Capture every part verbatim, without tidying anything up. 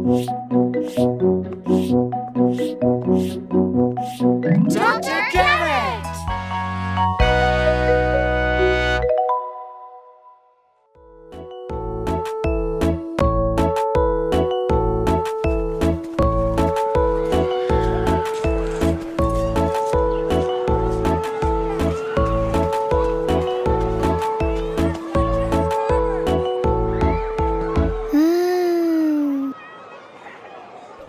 Doctor Carrot.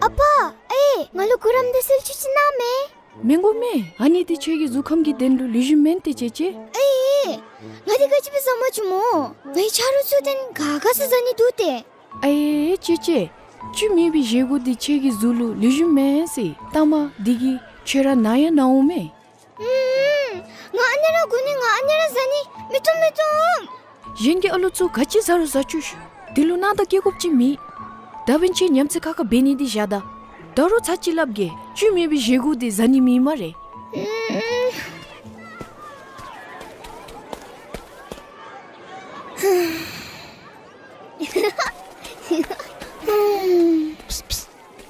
ཨ་པ། ཨེ། ང་ལུ་གུ་རམ་དང་སིལ་ཆུ་ཅིག་གནང་མས། མི་དགོ་མས། ཨ་ནི་འདི་ཁྱོད་ཀྱི་གཟུགས་ཁམས་ཀྱི་དོན་ལུ་ལེགས་ཤོམ་མེན་ཏེ་ཅེ་ཅེ། ཨེ། ང་འདི་ག་ཅི་སྦེ་བཟའ་མ་བཅུག་སྨོ། ངེའི་ཆ་རོགས་ཚུ་དོན་ག་ག་ས་བཟའ་ནི་འདུག་སྟེ། ཨེ་ཅེ་ཅེ། བཅུད་མེད་པའི་བཞེས་སྒོ་འདི་ཁྱོད་ཀྱི་གཟུགས་ལུ་ལེགས་ཤོམ་མེན་ཟེར། ལྟ་མ་འདི་གིས་ཁྱོད་ར་ན་ཡང་ན་འོང་མས། ཨུམ། ང་ཨ་ནི་ར་དགོ་ནི། ང་ཨ་ནི་ར་བཟའ་ནི། མི་བཏུབ་མི་བཏུབ། གཞན་གྱི་ཨ་ལོ་ཚུ་ག་ཅི་བཟའ་རུང་བཟའ་བཅུག་ཤིག། འདི་ལུ་སྣང་དག་སྐྱེ་དགོཔ་ཅིག་མེད། ད་འབདན་ཁྱོད་ཉམས་ཚད་ཁ་ཁ་འབད་ནི་འདི་བཞག་ད། ད་རུང་ཚར་གཅིག་སླབ་གེ། བཅུད་མེད་པའི་བཞེས་སྒོ་འདི་བཟའ་ནི་མེད་སྨ་རེ། ཨུམ།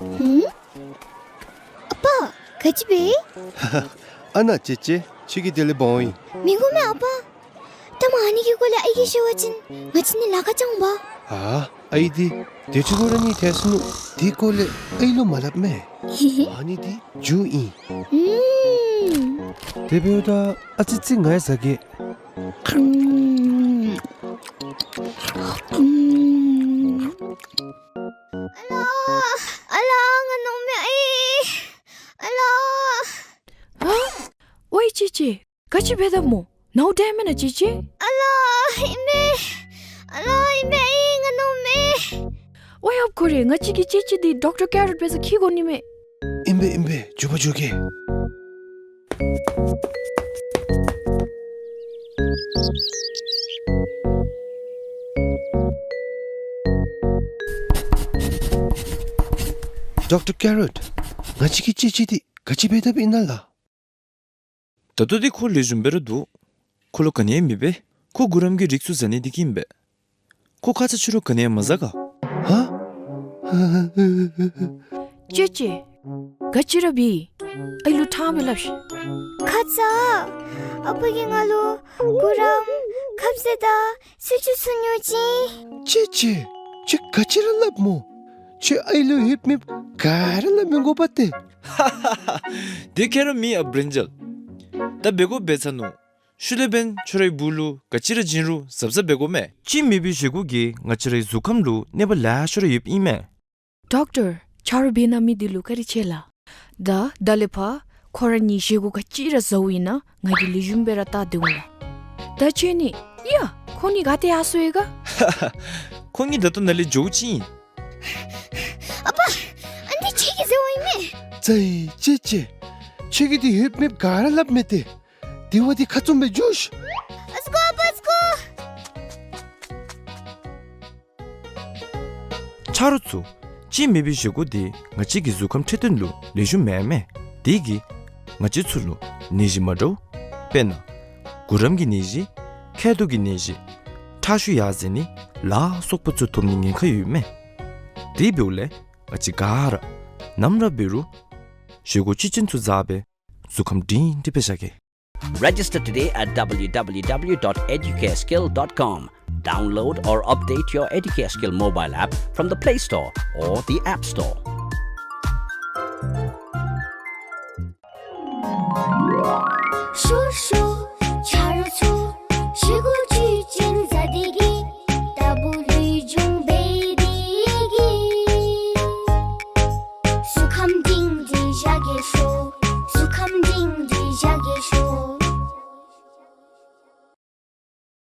ཨུམ། ཨ་པ། ག་ཅི་འབད། ཨ་ན་ཅེ་ཅེ། ཁྱོད་ཀྱི་དེ་ལས་འབོ་ཨིན། མི་དགོ་མས་ཨ་པ། ལྟ་མ་ཨ་ནི་གི་སྐོར་ལས་ཨའི་གིས་ཤེས་པ་ཅིན་ང་བཅས་ནི་ལཱ་ཁག་རྐྱབ་འོང་པ། ཨ་ཨའི་འདི་དེ་ཚུ་གུ་ར་ནི་ཐལ་སོ་ནུག། དེ་སྐོར་ལས་ཨའི་ལུ་མ་སླབ་མས། ཨ་ནི་འདི་རྒྱུ་ཨིན། ཨུམ། དེ་འབདཝ་ད་ཨ་ཙི་ཙི་ང་ཡང་བཟའ་གེ། ཨུམ། ཨུམ། ཨ་ལ། ཨ་ལ། ང་ན་འོང་མས་ཨའི། ཨ་ལ། ཨ། ཝའི་ཅེ་ཅེ། ག་ཅི་འབད་དོ་སྨོ། ནཝ་དྲག་མེན་ན་ཅེ་ཅེ། ཨ་ལ། ཨིན་མས། ཨ་ལ། ཨིན་མས་ཨའི། ང་ན་འོང་མས། ཝའི་ཨཔ་ཁོ་རེ། ང་བཅས་ཀྱི་ཅེ་ཅེ་འདི་ཌོག་ཊར་ཀེ་རོཊ་འབད་སར་འཁྱིད་དགོ་ནི་མས། ཨིན་པས་ཨིན་པས། འགྱོ་བ་འགྱོ་གེ། ཌོག་ཊར་ཀེ་རོཊ། ང་བཅས་ཀྱི་ཅེ་ཅེ་འདི་ག་ཅི་འབད་དཔ་ཨིན་ན་ལགས། ད་ལྟོ་འདི་ཁོ་ལེགས་ཤོམ་སྦེ་ར་འདུག། ཁོ་ལུ་ག་ནི་ཡང་མེད་པས། ཁོ་གུ་རམ་གྱི་རིགས་ཚུ་བཟའ་ནི་འདི་གིས་ཨིན་པས། ཁོ་ཁ་ཙ་ཕྱི་རུ་ག་ནི་ཡང་མ་བཟའ་ག། ཧ། ཅེ་ཅེ། ག་ཅི་ར་འབད། ཨའི་ལུ་ཕྲང་སྦེ་སླབ་ཤིག། ཁ་ཙ་ཨ་པ་གིས་ང་ལུ་གུ་རམ་ཁབ་ཟས་དང་སིལ་ཆུ་ཚུ་ཉོ་བྱིན། ཅེ་ཅེ། ཁྱོད་ག་ཅི་ར་སླབ་སྨོ། ཁྱོད་ཨའི་ལུ་ཡོདཔ་མེདཔ་ག་ར་སླབ་མི་དགོ་པས་ཏེ། དེ་ཁྱོད་ར་མི་ཨ་བྲེན་འཇལ། ད་འབད་དགོཔ་འབད་ཚར་ནུག། ཤུལ་ལས་འབདན་ཁྱོད་རའི་བུ་ལུ་ག་ཅི་ར་བྱིན་རུང་གཟབ་གཟབ་འབད་དགོ་མས། བཅུད་མེད་པའི་བཞེས་སྒོ་གིས་ང་བཅས་རའི་གཟུགས་ཁམས་ལུ་གནོད་པ་ལེ་ཤ་ར་ཡོདཔ་ཨིན་མས། ཌོག་ཊར། ཆ་རོགས་འབད་གནང་མི་འདི་ལུ་བཀའ་དྲིན་ཆེ་ལགས། ད་ད་ལས་ཕར་ཁོ་ར་གཉིས་བཞེས་སྒོ་ག་ཅི་ར་བཟའཝ་ཨིན་ན་ང་གིས་ལེགས་ཤོམ་སྦེ་ར་བལྟ་སྡོད་འོང་ལགས། ད་ཁྱོད་ནི་ཡ་ཁོང་གཉིས་ག་ཏེ་ཡར་སོ་ཡི་ག། ཁོང་གཉིས་ད་ལྟོ་ནཱ་ལས་འགྱོཝ་ཅིག་ཨིན། ཨ་པ། ཨ་ནི་ཁྱོད་ཀྱིས་ཟེརཝ་ཨིན་མས། ཙི་ཅེ་ཅེ། ཁྱོད་ཀྱིས་འདི་ཡོདཔ་མེདཔ་ག་ར་སླབ་མི་སྟེར། དེ་བ་འདི་ཁ་བཙུམ་སྦེ་འགྱོ་ཤིག། ཨ་ཙི་ཀོ། ཨ་པ་ཨ་ཙི་ཀོ། ཆ་རོགས་ཚུ། བཅུད་མེད་པའི་བཞེས་སྒོ་འདི་ང་བཅས་ཀྱི་གཟུགས་ཁམས་འཕྲོད་བསྟེན་ལུ་ལེགས་ཤོམ་མེན་མས། དེ་གིས་ང་བཅས་ཚུ་ལུ་ནད་གཞི་མ་འདྲཝ། དཔེར་ན་གུ་རམ་གྱི་ནད་གཞི། མཁལ་རྡོག་གི་ནད་གཞི། ཁྲག་ཤུགས་ཡར་འཛེགས་ནི་ལ་སོགས་པ་ཚུ་ཐོབ་ནིའི་ཉེན་ཁ་ཡོད་མས། དེ་འབདཝ་ལས་ང་བཅས་ག་ར་ནམ་ར་འབད་རུང་བཞེས་སྒོ་བཅུད་ཅན་ཚུ་བཟའ་སྦེ་གཟུགས་ཁམས་སྒྲིང་སྒྲིང་སྦེ་བཞག་གེ། Register today at W W W dot educare skill dot com. Download or update your Educare Skill mobile app from the Play Store or the App Store. ཤོར་ཤོར་